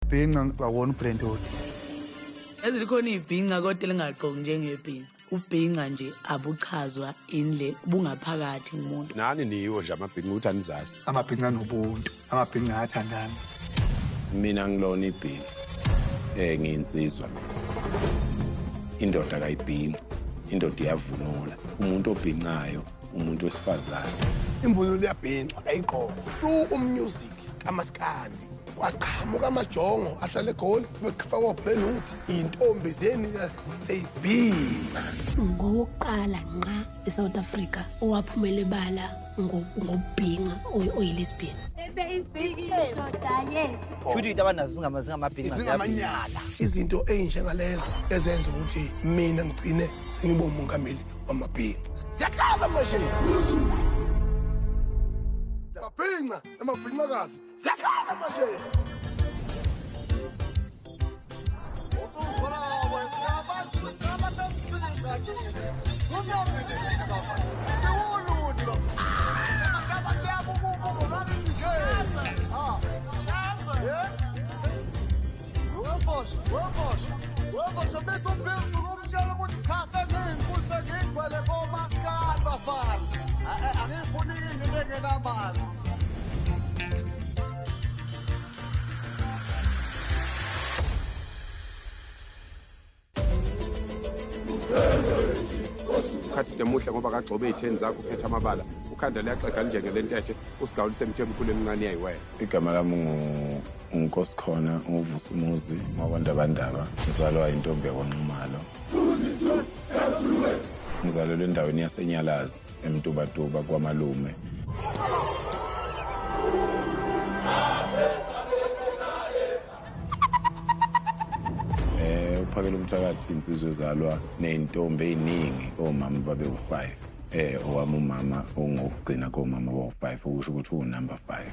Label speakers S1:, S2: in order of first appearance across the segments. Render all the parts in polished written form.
S1: Bhinca awona uBrentwood.
S2: Ezikhona ibhinca kodwa elingagqoki njengebhinca. Ubhinca nje abuchazwa inle bungaphakathi kumuntu.
S3: Nani niyiwo nje amabhinca ukuthi anizazi.
S1: Amabhinca nobuntu, amabhinca athandana.
S3: Mina ngilona ibhinca. Ngiyinsizwa. Indoda kayibhinci. Indoda iyavunula. Umuntu obhincayo, umuntu wesifazane.
S4: Imvunulo iyabhinca ayigqoka. Tu umusic kamaskandi. Kwaqhamuka amajongo ahlale eGoli befakwa Brentwood intombi zeni seyibhinca.
S5: Ngowokuqala nqa eSouth Africa owaphumela ebala ngobhinca oyilesbian.
S6: Shuthi into abanazo zingamabhinca
S4: zingamanyala. Izinto ezinjengalezo ezenza ukuthi mina ngigcine sengibe umongameli wamabhinca. Siyakhala manje. Amabhinca, amabhincakazi. Siyakhala manje.
S3: Ukhathi demuhle ngoba kagxobe izitheni zakho uphethe amabala ukhanda liyaxega njengelentethe usigawulise emthemkhulu emncane yayiwena. Igama lami nguNkosikhona uVusumuzi wakwaNdabandaba, ngizalwa intombi yakwaNxumalo. Ngizalelwe endaweni yaseNyalazi eMtubatuba kwamalume. Uphakela umthakathi insizwe ezalwa ney'ntombi ey'ningi, omama babe u-5. Owami umama ongokugcina komama bawu-5, okusho ukuthi uwunumber 5.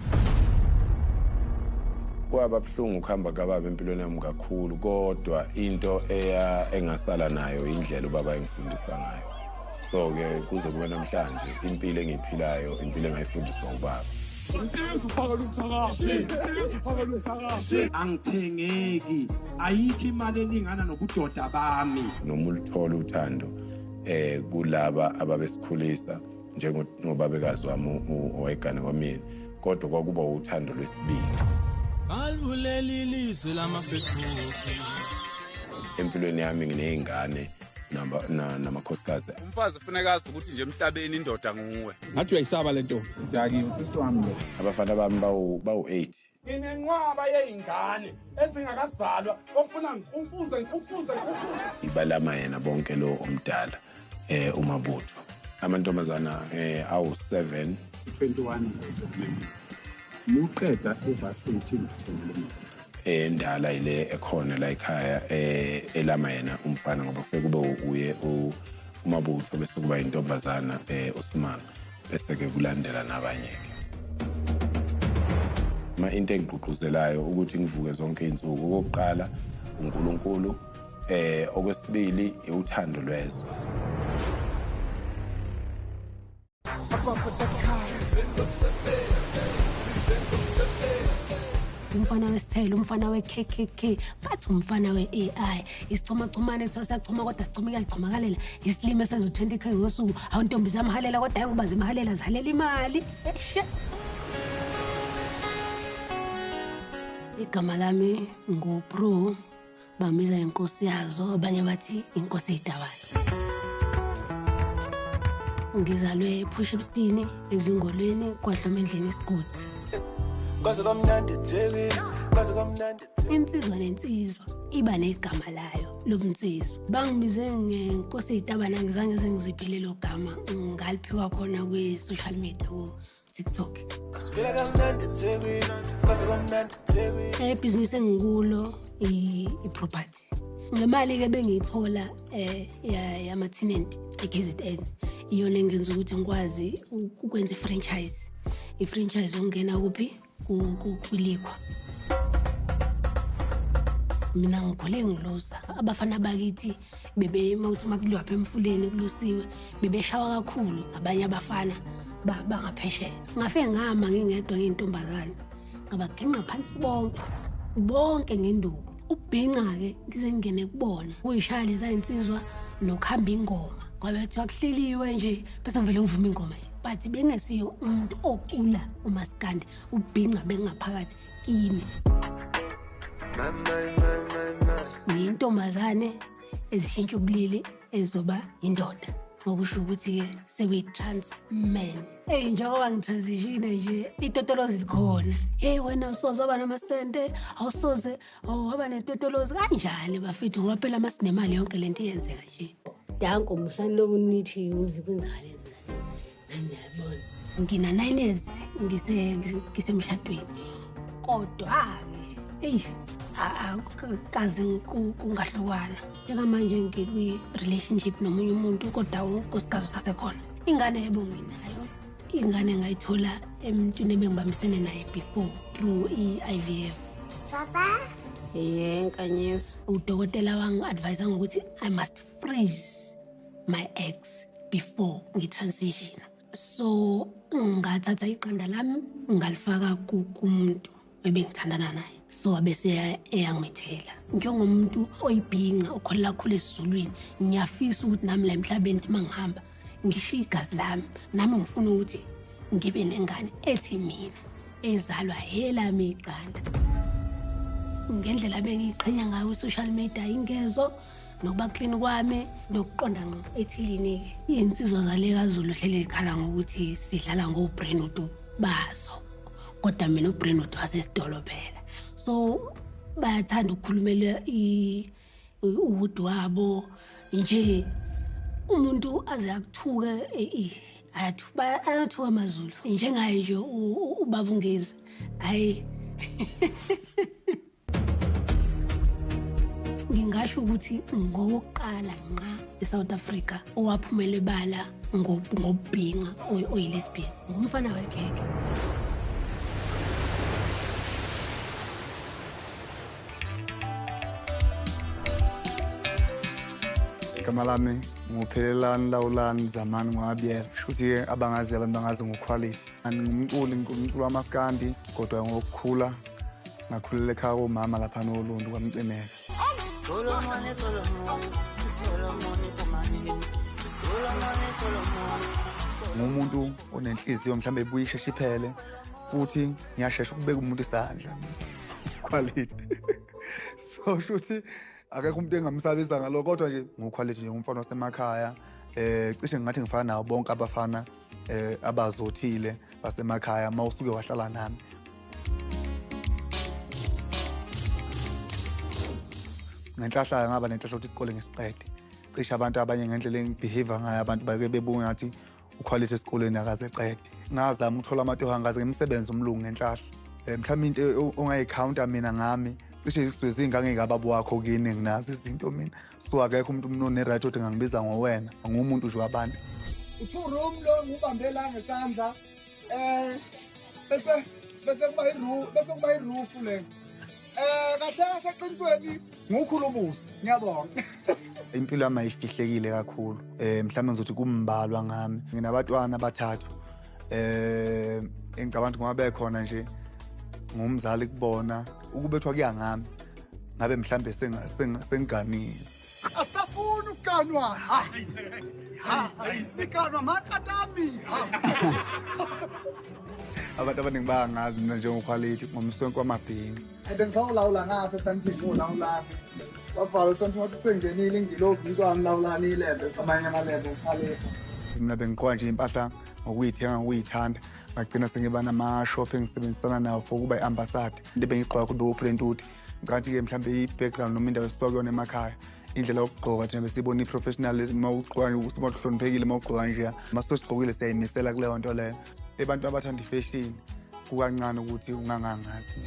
S3: Kwaba buhlungu ukuhamba kababa empilweni yami kakhulu, kodwa into engasala nayo indlela ubaba engifundisa ngayo. So-ke kuze kube namhlanje impilo engiyiphilayo impilo engayifundiswa ubaba.
S7: Angithengeki, ayikho imali elingana nobudoda bami.
S3: Noma uluthola uthando kulaba ababesikhulisa njengobabekazi wami owayegane kwamina, kodwa kwakuba uthando lwesibili.
S8: Aluleli lizwe lama-Facebook.
S3: Empilweni yami nginey'ngane namakhosikazi.
S9: Umfazi kufuneka azi ukuthi nje emhlabeni indoda nguwe.
S10: Ngathi uyayisaba le nto.
S11: Dakiwe sisi wami lo.
S3: Abafana bami bawu-8.
S7: Nginenqwaba yey'ngane ezingakazalwa ofuna ngikufuze ngikufuze ngikufuze.
S3: Ibalama yena bonke lo omdala uMabutho. Amantombazana awu-7.
S11: 21 Muqeda evarsity ngithengele mina.
S3: Endala ile ekhona la ekhaya elama yena umfana ngoba kufike kube uye uMabutho bese kuba intombazana uSimanga bese ke kulandela nabanye ke. Ma into engigqugquzelayo ukuthi ngivuke zonke izinsuku, okokuqala uNkulunkulu, okwesibili uthando lwezwe.
S5: Umfana wesithelo, umfana we-KKK, bathi umfana we-AI. Isichumachumane kuthiwa siyachuma kodwa sichuma kuyachumakalela. Isilimo esenza u-20K ngosuku, awu ntombi ziyamhalela kodwa hayi ngoba zimhalela zihalela imali. Igama lami nguPro, bambiza inkosi yazo, abanye bathi inkosi eyitabane. Ngizalwe ePushepstini, ezingolweni, kwaHloma endlini esigodi. Insizwa nensizwa iba negama layo lobunsizwa. Bangibize ngenkosi eyitabane, angizange sengiziphe lelo gama, ngaliphiwa khona kwi-social media ku-TikTok. Ibhizinisi engikulo i-property. Ngemali-ke bengiyithola yama-tenant e-KZN, iyona engenza ukuthi ngikwazi ukwenza i-franchise. I-franchise ongena kuphi? Kulikhwa. Mina ngikhule ngilusa. Abafana bakithi bebe mawuthi makuliwa apha emfuleni kulusiwe, bebeshawa kakhulu abanye abafana bangaphesheya. Ngafike ngama ngingedwa ngiyintombazane, ngabaginqa phansi bonke. Bonke ngenduku. Ubhinca-ke ngize ngingene kubona. Kuyishaya leza insizwa nokuhamba ingoma. Ngoba kuthiwa kuhleliwe nje bese ngivele ngivuma ingoma nje. But bengesiyo umuntu ocula umaskandi, ubhinca bengaphakathi kimi. Ngiyintombazane ezishintsha ubulili ezoba indoda. Ngokusho ukuthi-ke sekuyi-trans man. Eyi, njengoba ngitransition nje itotolozi likhona. Hey wena usoze waba namasente, awusoze waba netotolozi kanjani bafethu, ngoba phela masinemali yonke lento iyenzeka nje. Danko musani lokunithi kwenzakale nami ngiyabona. Ngina 9 years ngisemshadweni. Kodwa-ke eyi kaze kungahlukana. Njengamanje ngikwi-relationship nomunye umuntu kodwa unkosikazi usasekhona. Ingane yebo nginayo. Ingane ngayithola emntwini ebengibambisene naye before through i-IVF.
S10: Papa?
S5: Yey, Nkanyiso. Udokotela wangi-advise ngokuthi I must freeze my eggs before ngitransition. So ngathatha iqanda lami ngalifaka kumuntu ebengithandana naye. So abese eyangimithela. Njengomuntu oyibhinca okholela kakhulu esiZulwini, ngiyafisa ukuthi nami la emhlabeni ukuthi mangihamba ngishiye igazi lami. Nami ngifuna ukuthi ngibe nengane ethi mina ezalwa helami iqanda. Ngendlela bengiqhenya ngayo ku-social media ingezo nokuba clean kwami nokuqonda ngqo ethilini-ke. Iy'nsizwa zale kaZulu hlele ikhala ngokuthi sidlala ngoBrentwood bazo, kodwa mina uBrentwood wasesitolo phela. So bayathanda ukukhulumela uwood wabo nje, umuntu aze akuthuke ayathuka amaZulu njengaye nje ubaba uNgizwe. Hhayi ngingasho ukuthi ngowokuqala nqa eSouth Africa owaphumela ebala ngobhinca oyi-lesbian, ngumfana wekhekhe.
S1: Igama lami nguPhelelani Lawulani Zamani Ngwabiyela. Shuthi-ke abangazi abantu bangazi ngoQuality. Ngingumculi, ngumculi wamaskandi, kodwa ngokukhula ngakhulela ekhaya komama lapha noLundu kwaMcimela. Ngumuntu onenhliziyo mhlawumbe ebuye isheshe iphele, futhi ngiyashesha ukubeka umuntu isandla. Quality. So shuthi akekho umuntu engamsabisa ngalokho, kodwa nje nguQuality nje ngumfana wasemakhaya. Cishe ngingathi ngifana nabo bonke abafana abazothile basemakhaya uma usuke wahlala nami. Ngenhlahla ngaba nenhlahla ukuthi isikole ngisiqede. Cishe abantu abanye ngendlela engibehave ngayo abantu bake bebuka ngathi uQuality esikoleni akaze eqede. Ngazama ukuthola amatoho angaze ngimsebenze umlungu ngenhlahla. Mhlawumbe into ongayicounter mina ngami cishe izingane ngababa wakho kini nginazo izinto mina. So akekho umuntu one-right ukuthi ngangibiza ngowena, ngumuntu nje wabantu.
S12: U-two room lo ngubambe la ngesandla. Bese kuba i-roof, bese kuba i-roof le. Kahle kahle eqinisweni ngukhulumusi, ngiyabonga.
S1: Impilo yami ayifihlekile kakhulu. Mhlawumbe ngizothi kumbalwa ngami. Nginabantwana abathathu. Engicabanga ukuthi ngoba bekhona nje ngumzali kubona ukubethwa kuya ngami ngabe mhlambe sengiganile.
S12: Asafuni ukuganwa. Ha ha, niganwa makatami.
S1: Abantu abaningi bayangazi mina njengoQuality ngomswenko wamabhinca.
S12: Bengisawulawula ngapha esandleni ngolawulani. Bavala something wathi sengenile ingilozi umntwana lawulani ilembe amanye amalembe ukhalipha.
S1: Mina bengigqoka nje impahla ngokuyithenga ngokuyithanda, ngagcina sengiba nama-shop engisebenzisana nawo for ukuba i-ambassador. Into ebengiyigqoka kakhulu bekuwuBrentwood. Ngathi-ke mhlawumbe i-background noma indawo esisuka kuyona emakhaya, indlela yokugqoka thina besiyibona i-professionalism. Uma ugqoka nje usuke uhloniphekile, uma ugqoka nje uma sosigqokile siyayimisela kuleyo nto leyo. Abantu abathanda ifashion kukancane ukuthi ungangangazi.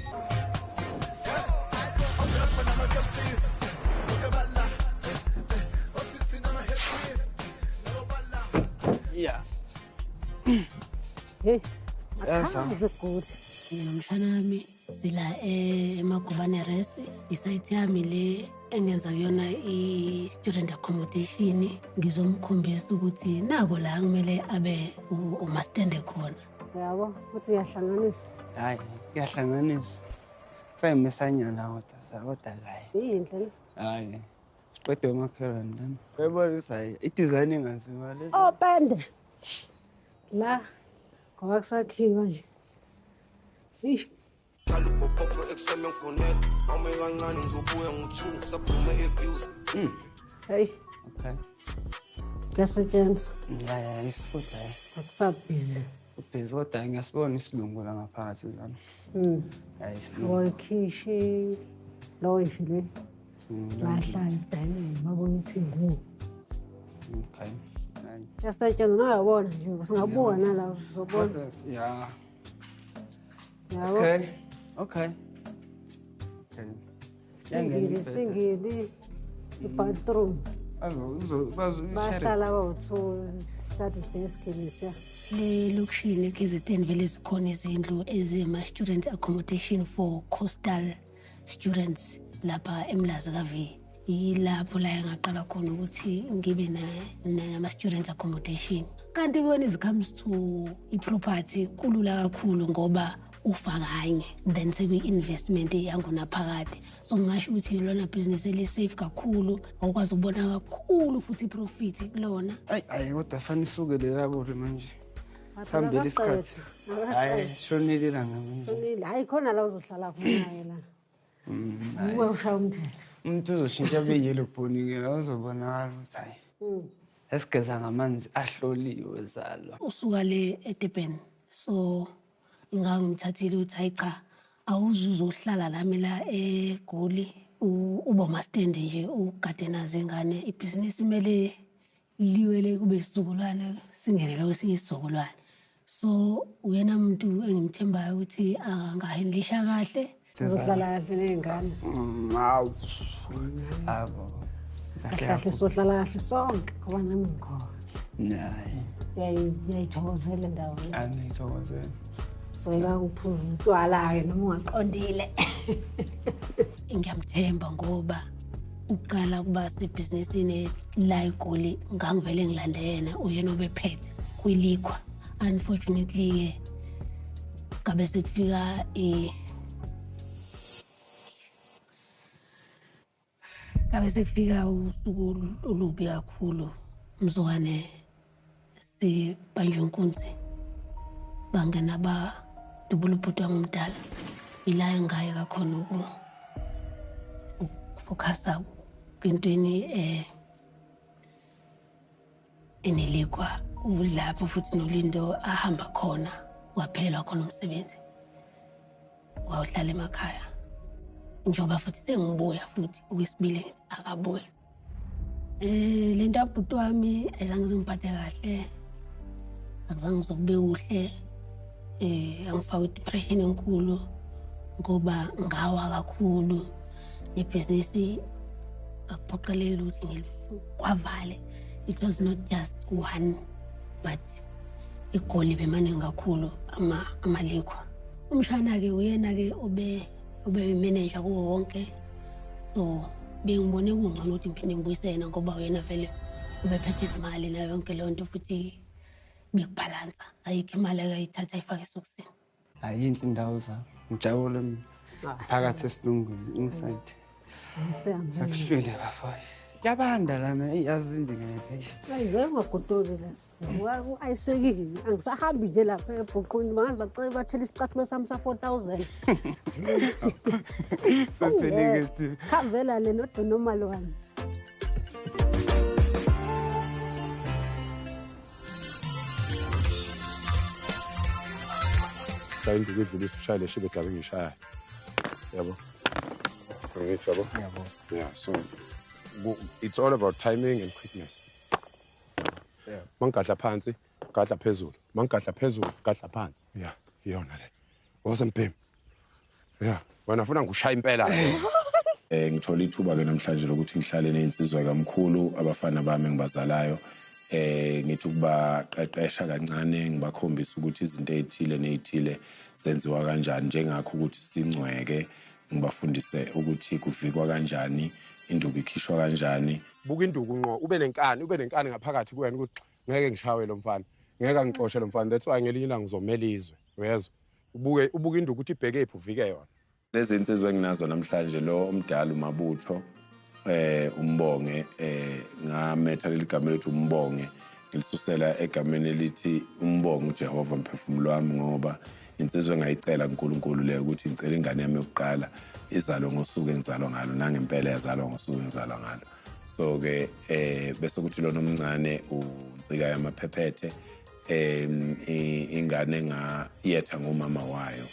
S6: Yeah.
S5: Hey, good. Nomshana wami sila eMagubane Res, isite yami le engenza kuyona i-student accommodation. Ngizomkhombisa ukuthi nako la kumele abe umastende khona.
S10: Yabo, futhi uyahlanganisa.
S6: Hayi, kuyahlanganisa. Kusayimesanyana kodwa kodwa hayi.
S5: Yinhle le.
S6: Hayi. Siqede umakhelwane lana. Uyabona ukuthi hayi i-design engaziwa lezi.
S5: Oh pende. La ngoba kusakhiwa nje. Eish. Hey.
S6: Okay.
S5: Kuyasetshenzwa.
S6: Ya isifuda hayi.
S5: Akusabhizi.
S6: Ubhizi kodwa ngiyasibona isilungu la ngaphakathi zami. Hayi isilungu.
S5: Oyikhishi loyishi le. Bahlala dining babona ukuthi ngu.
S6: Okay. Hayi.
S5: Kuyasetshenzwa nayabona nje singabuka nala uzobona.
S6: Ya.
S5: Yabo.
S6: Okay. Okay. Okay.
S5: Singili i-bathroom. Bahlala bawu-two study desk lesiya.
S10: Le lokishini eKZN vele zikhona izindlu ezima-student accommodation for coastal students lapha eMlazi ka-V. Yilapho la engaqala khona ukuthi ngibe nama-student accommodation. Kanti when it comes to i-property kulula kakhulu ngoba ufa kanye then sekuyi-investment yangunaphakade. So ngingasho ukuthi lona business eli-safe kakhulu, awukwazi ukubona kakhulu futhi i-profit kulona.
S6: Ayi ayi kodwa fanele isuke le labo manje. Sihambile isikhathi. Hayi shonile ilanga manje.
S5: Shonile. Hayi khona la uzohlala khona-ke la. Uwe ushaya umthetho.
S6: Umuntu uzoshintsha abe yellow bone-ke la uzobonakala ukuthi hayi. Esigeza ngamanzi ahloliwe zalwa.
S10: Usuka le eDurban. So ngangimthathile ukuthi hayi cha awuzuzohlala nami la eGoli uba umastendi nje ugade nazo ingane. Ibhizinisi kumele liwele kube isizukulwane singenele kwesinye isizukulwane. So uyena muntu engimthembayo ukuthi angahandlisha kahle.
S5: Uzohlala kahle ney'ngane.
S6: Hawu. Abo.
S5: Kahle kahle sohlala kahle sonke ngoba nami ngikhona.
S6: Hayi.
S5: Uyayithokozela indawo le.
S6: Angiyithokozela.
S5: Soyeka ukuphuza utshwala-ke noma ungaqondile.
S10: Ngiyamthemba ngoba uqala ukuba sebhizinisini la eGoli ngangivele ngilande yena uyena obephethe kwilikhwa. Unfortunately-ke ngabe sekufika ngabe sekufika usuku olubi kakhulu mzukwane sibanjwe inkunzi bangena badubula ubhuti wami omdala. Ila engaye kakhona ukufokhasa kwintweni enelikwa lapho futhi noLindo ahamba khona waphelelwa khona umsebenzi wawuhlala emakhaya. Njengoba futhi sengibuya futhi okwesibili ngithi akabuye. Le nto yabhuti wami ayizange zingiphathe kahle, akuzange ngizokube kuhle. Angifaka i-depression enkulu ngoba ngawa kakhulu nebhizinisi ngakuphoqelela ukuthi ngikwavale. It was not just one but eGoli bemaningi kakhulu amalikhwa. Umshana-ke uyena-ke obe manager kuwo wonke. So bengibone kungcono ukuthi ngiphinde ngibuyise yena ngoba uyena vele ubephethe izimali nayo yonke leyo nto futhi bekubhalansa. Ayikho imali akayithatha ayifake esokisini.
S6: Hayi inhle indawo zami. Ngijabule mina. Phakathi esilungwini inside. Sakuhlwile bafana. Kuyabanda lana eyazi ngeke.
S5: Hayi ngeke ungagodoki la. Ngivuka ku-ayisekile. Angisahambi nje lapha ebhuqwini bangaze bacele bathele isicathulo sami sa-4,000.
S6: Sothele-ke.
S5: Khavela le not the normal one.
S3: Shaya induku idlulise ushaye le shibe egabe ngiyishaya. Yabo. Ngithi yabo?
S6: Yabo.
S3: Yeah, so it's all about timing and quickness.
S6: Yeah.
S3: Mangigadla phansi, gadla phezulu. Mangigadla phezulu, gadla phansi. Yeah, iyona le. Woza mbhemu. Yeah, wena funa ngikushaya impela. Ngithola ithuba ke namhlanje lokuthi ngihlale nezinsizwa kamkhulu abafana bami engibazalayo. Ngithi ukubaqeqesha kancane ngibakhombisa ukuthi izinto ezithile nezithile zenziwa kanjani njengakho ukuthi sincweke ngibafundise ukuthi kuvikwa kanjani induku ikhishwa kanjani. Buka induku ngqo ube nenkani ngaphakathi kuwena ukuthi ngeke ngishawe lo mfana, ngeke angixoshe lo mfana. That's why ngelinye ilanga ngizomela izwe, uyezwa? Ubuke induku ukuthi ibheke ephi uvike yona. Lezi insizwa enginazo namhlanje, lo omdala uMabutho, uMbonge, ngametha leli gama lethu uMbonge ngilisusela egameni elithi uMbonge uJehova mphefumulo wami, ngoba insizwa engayicela kuNkulunkulu leyo ukuthi ngicela ingane yami yokuqala izalwe ngosuku engizalwa ngalo, nangempela yazalwa ngosuku engizalwa ngalo. So ke bese kuthi lona omncane uNsika yamaphephethe, ingane engayetha ngomama wayo.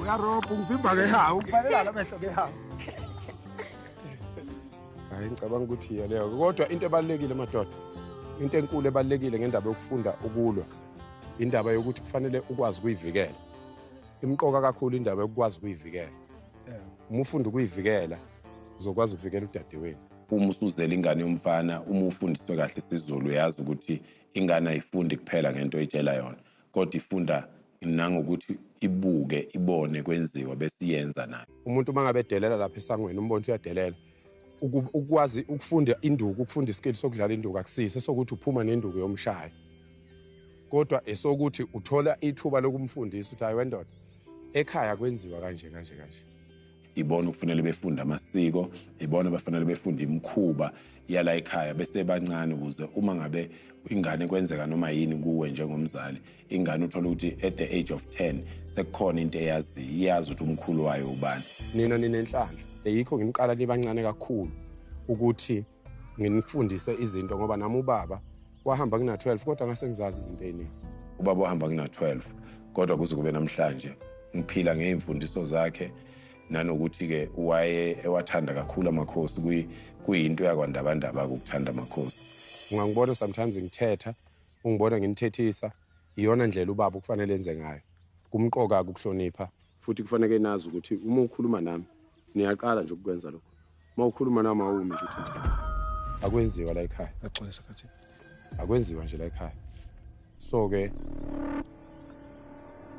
S7: Uyarobha ungivimba ke hawu, ukuvalela amehlo ke hawu.
S13: Hayi, ngicabanga ukuthi yiyo leyo. Kodwa into ebalulekile madoda, into enkulu ebalulekile ngendaba yokufunda ukulwa, indaba yokuthi kufanele ukwazi ukuyivikela. Imqoka kakhulu indaba yokukwazi ukuyivikela. Uma ufunda ukuyivikela, uzokwazi ukuvikela udadewenu.
S3: Uma usuzela ingane yomfana, uma ufundiswe kahle isiZulu, uyazi ukuthi ingane ayifundi kuphela ngento oyitshela yona, kodwa ifunda nangokuthi ibuke, ibone kwenziwa bese iyenza nayo.
S13: Umuntu uma ngabe edelela lapha esangweni, umbona ukuthi uyadelela. Ukwazi ukufunda induku, ukufunda iskill sokudlala induku akusise sokuthi uphuma nenduku yomshaya, kodwa esokuthi uthola ithuba lokumfundisa ukuthi hayi wendoda, ekhaya kwenziwa kanje kanje kanje.
S3: Ibona kufanele befunde amasiko, ibona bafanele befunde imikhuba yala ekhaya bese bancane, ukuze uma ngabe ingane kwenzeka noma yini kuwe njengomzali, ingane uthola ukuthi at the age of 10 sekukhona into eyaziyo, iyazi ukuthi umkhulu wayo ubani.
S13: Nina ninenhlanhla, yikho nginiqala nibancane kakhulu ukuthi nginifundise izinto, ngoba nami ubaba wahamba ngina-12 kodwa ngase ngizazi izinto ey'ningi.
S3: Ubaba wahamba ngina-12 kodwa kuze kube namhlanje ngiphila ngey'mfundiso zakhe, nanokuthi-ke waye ewathanda kakhulu amakhosi, kuyinto yakwandabandaba ukuthanda amakhosi.
S13: Ungangibona sometimes ngithetha, ungibona nginithethisa, iyona ndlela ubaba okufanele enze ngayo. Kumqoka ukuhlonipha, futhi kufanele nazi ukuthi uma ukhuluma nami, niyaqala nje ukukwenza lokho. Uma ukhuluma nami awumi nje uthi akwenziwa la ekhaya.
S8: Axolisa kathi.
S13: Akwenziwa nje la ekhaya. So ke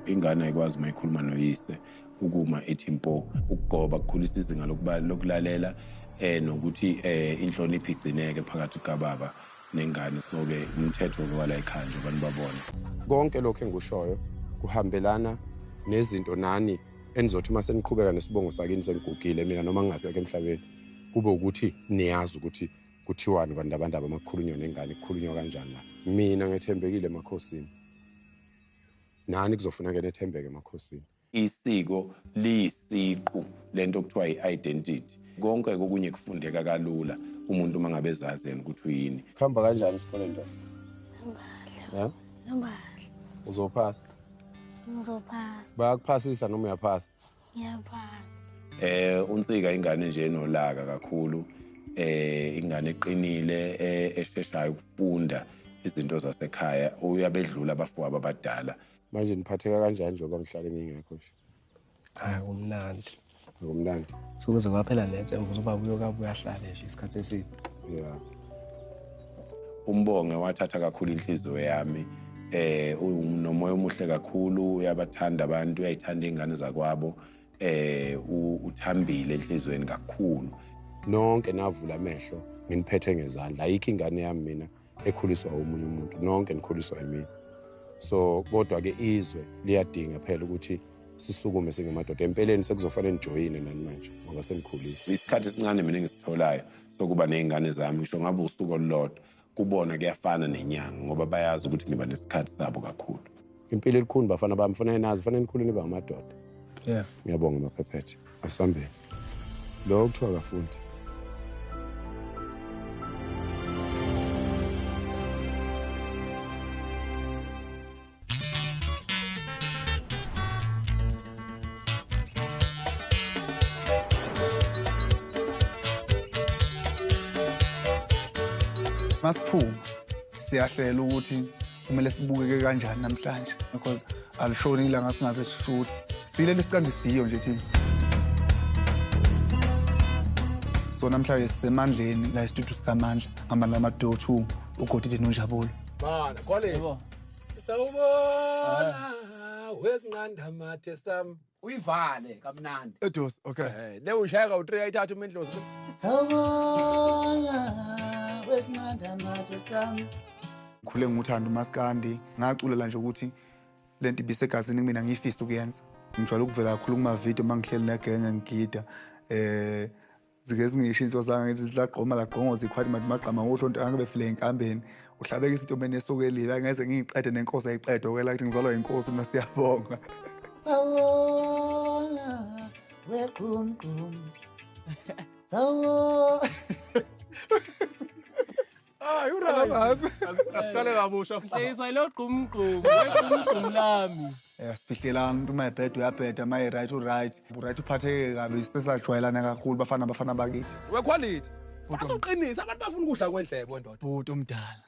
S3: ingane ayikwazi uma ikhuluma noyise ukuma ithi mpo, ukugoba kukhulisa izinga lokulalela, nokuthi inhlonipho igcineke phakathi kukababa nengane. So ke umthetho wala ekhaya nje abantu babone.
S13: Konke lokho engikushoyo kuhambelana nezinto nani enizothi uma seniqhubeka nesibongo sakini senigugile, mina noma ngingasekho emhlabeni, kube ukuthi niyazi ukuthi kuthiwani kwandabandaba uma kukhulunywa nengane, kukhulunywa kanjani la. Mina ngethembekile emakhosini, nani kuzofuneka nethembeke emakhosini.
S3: Isiko liyisiqu lento okuthiwa i-identity. Konke kokunye kufundeka kalula umuntu uma ngabe ezazi yena ukuthi uyini.
S13: Kuhamba kanjani isikole ndoda?
S10: Hamba kahle. Hamba kahle.
S13: Uzophasa?
S10: Ngizophasa.
S13: Bayakuphasisa noma uyaphasa?
S10: Ngiyaphasa.
S3: uNsika ingane nje enolaka kakhulu, ingane eqinile, esheshayo ukufunda izinto zasekhaya, uyabedlula abafowabo abadala.
S13: Manje niphatheka kanjani njengoba ngihlale ngingekho nje?
S14: Hayi, kumnandi.
S13: Kumnandi.
S14: Sokuze kwaphela nethemba ukuthi ubaba uyokabuya ahlale nje isikhathi eside.
S13: Yeah.
S3: uMbonge wathatha kakhulu inhliziyo yami, unomoya omuhle kakhulu, uyabathanda abantu, uyayithanda ingane zakwabo, uthambile enhliziyweni kakhulu.
S13: Nonke navula amehlo nginiphethe ngezandla. Ayikho ingane yami mina ekhuliswa omunye umuntu, nonke nikhuliswa yimina. So kodwa ke izwe liyadinga phela ukuthi sisukume singamadoda. Empeleni sekuzofanele nijoyine nani manje ngoba senikhulile.
S3: Isikhathi esincane mina engisitholayo sokuba ney'ngane zami, ngisho ngabe usuku olulodwa, kubona kuyafana nenyanga ngoba bayazi ukuthi ngiba nesikhathi sabo kakhulu.
S13: Impilo elikhulu bafana bami, fanele nazi, fanele nikhule nibe amadoda.
S14: Yeah.
S13: Ngiyabonga maphephethe. Asambeni. Lo kuthiwa akafundi.
S1: Masiphuma siyahlela ukuthi kumele sibukeke kanjani namhlanje, because alishoni ilanga singaze sishuthe. Silele siqandisiyo nje thina. So namhlanje sisemandleni la e-studio sikaMandla ngamandla ama-2 uGodide noNjabulo.
S15: Bana college. Sawubona wezinqanda mathe sami.
S16: Uyivale kamnandi.
S12: Edos, okay.
S15: Le ushaya ka-3 ayithatha umendlozi.
S12: Sawubona wezinqanda mathe sami.
S1: Ngikhule ngikuthanda umaskandi, ngaculela nje ukuthi Lento ibisegazini kumina ngiyifisa ukuyenza. Ngijwayele ukuvela kakhulu kuma-video uma ngihleli negenge ngigida. Zike zingisho inswa zami ngithi zilagqoma lagqongoza ikhwathi manje magqama ngohlo nto angabe file enkambeni. Uhlabeka isintomeni esukelile angeze ngiyiqede nenkosi ayiqede okwela ukuthi ngizalwa inkosi mina siyabonga.
S12: Sawona wequmqum. Sawo.
S15: Ah, urayi. Asiqale kabusha.
S17: Hleyiswa lo qumqum, wequmqum lami.
S1: Sifihlelana umuntu uma ebheda uyabheda, uma e-right u-right. U-right uphatheke kabi sesajwayelana kakhulu bafana bafana bakithi.
S15: Wequality. Basuqinisa abantu bafuna ukudla kwendlebe ndoda.
S12: Bhuti omdala.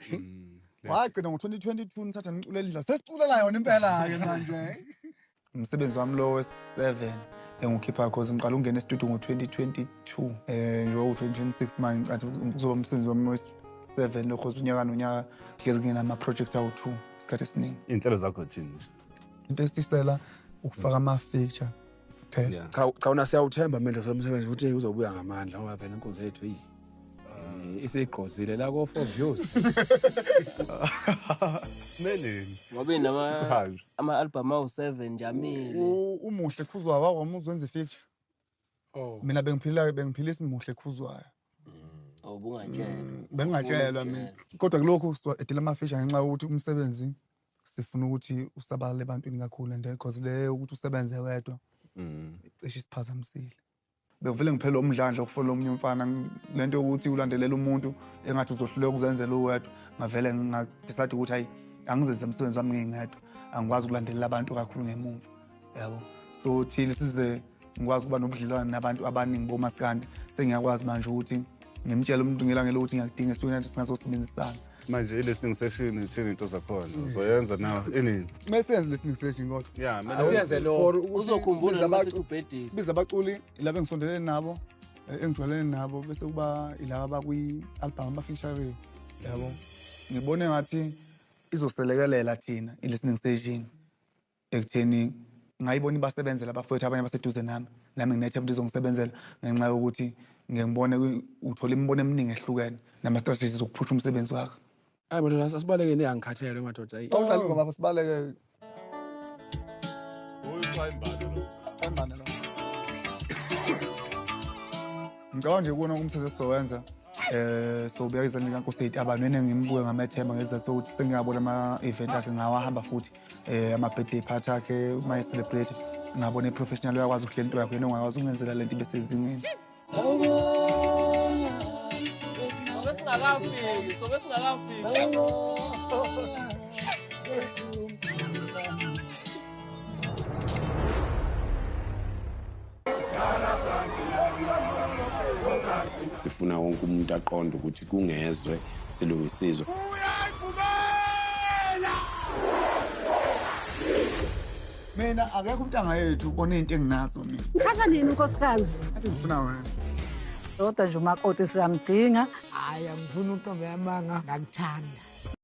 S12: Wagcina ngo-2022 nithatha niculela idla. Sesiculela yona impela-ke manje.
S1: Umsebenzi wami lo wesi-7 engiwukhipha cause ngiqala ukungena e-studio ngo-2022. Njengoba u-2026 manje ngicathi kuzoba umsebenzi wami wesi-7 lo cause unyaka nonyaka hlezi ngena ama-project awu-2 isikhathi esiningi.
S18: Iy'nhlelo zakho thini nje?
S12: Into esisela ukufaka ama-feature phela.
S15: Cha cha una siyawuthemba mina somsebenzi ukuthi uzobuya ngamandla
S14: ngoba phela inkonzo yethu eyi isigqozile la ko 4 views.
S18: Meleni.
S17: Ngobe nama ama-album awu-7 nje amile.
S12: Umuhle Khuzwayo wakwami uzenza i-feature.
S14: Oh.
S12: Mina bengiphila bengiphilisa Muhle Khuzwayo.
S17: Oh bungatshelwa.
S12: Bengingatshelwa mina. Kodwa kulokhu edela ama-feature ngenxa yokuthi umsebenzi sifuna ukuthi usabalale ebantwini kakhulu and because le ukuthi usebenze wedwa cishe isiphazamisile.
S1: Bengivele ngiphele umdlandla okufola omunye umfana lento yokuthi ulandelela umuntu engathi uzohluleka ukuzenzela uwedwa ngavele ngadecide ukuthi hayi angizenze umsebenzi wami ngingedwa angikwazi ukulandelela abantu kakhulu ngemuva yabo. So thina size ngikwazi ukuba nobudlelwane nabantu abaningi bomaskandi sengiyakwazi manje ukuthi ngimtshele umuntu ngelanga lokuthi ngiyakudinga esitudweni singazosebenzisana.
S18: Manje i-listening session ithini into zakhona uzoyenza nawe inini?
S12: Mase listening session kodwa.
S18: Yeah,
S17: mina siyenze lo. Uzokhumbula noma sithi ubhedile.
S1: Sibiza abaculi laba engisondelene nabo, engijwayelene nabo bese kuba ilaba abakwi-album abafeature yabo. Ngibone ngathi izoselekelela thina i-listening session ekutheni ngayibona ibasebenzela abafowethu abanye abaseduze nami. Nami nginethemba ukuthi izongisebenzela ngenxa yokuthi ngiyangibona uthola imibono eminingi ehlukene nama-strategies zokuphusha umsebenzi wakho.
S15: Hayi madoda asibaleke niyangikhathele madoda.
S1: Awudlala ingoma lapho sibaleke.
S12: Uyimbane lo.
S1: Ngicabanga nje kuwona umsebenzi esizowenza sobeka izandla kaNkosi abantu engimbuke ngamethemba ngesizathu sokuthi sengiyabona ama-event akhe ngawahamba futhi ama-birthday party akhe uma e-celebrate ngabona i-professional uyakwazi ukuhlela into yakho yena ongakwazi ukungenzela lento ibe sezingeni.
S17: Sobe singakafiki, sobe singakafiki.
S3: Sifuna wonke umuntu aqonde ukuthi kungezwe silungisizwe.
S1: Mina akekho umntanga yethu onento enginazo mina.
S5: Uthatha nini unkosikazi?
S1: Athi ngifuna wena.
S2: Kodwa nje umakoti siyamdinga.
S19: Hayi angifuni untombi yamanga ngakuthanda.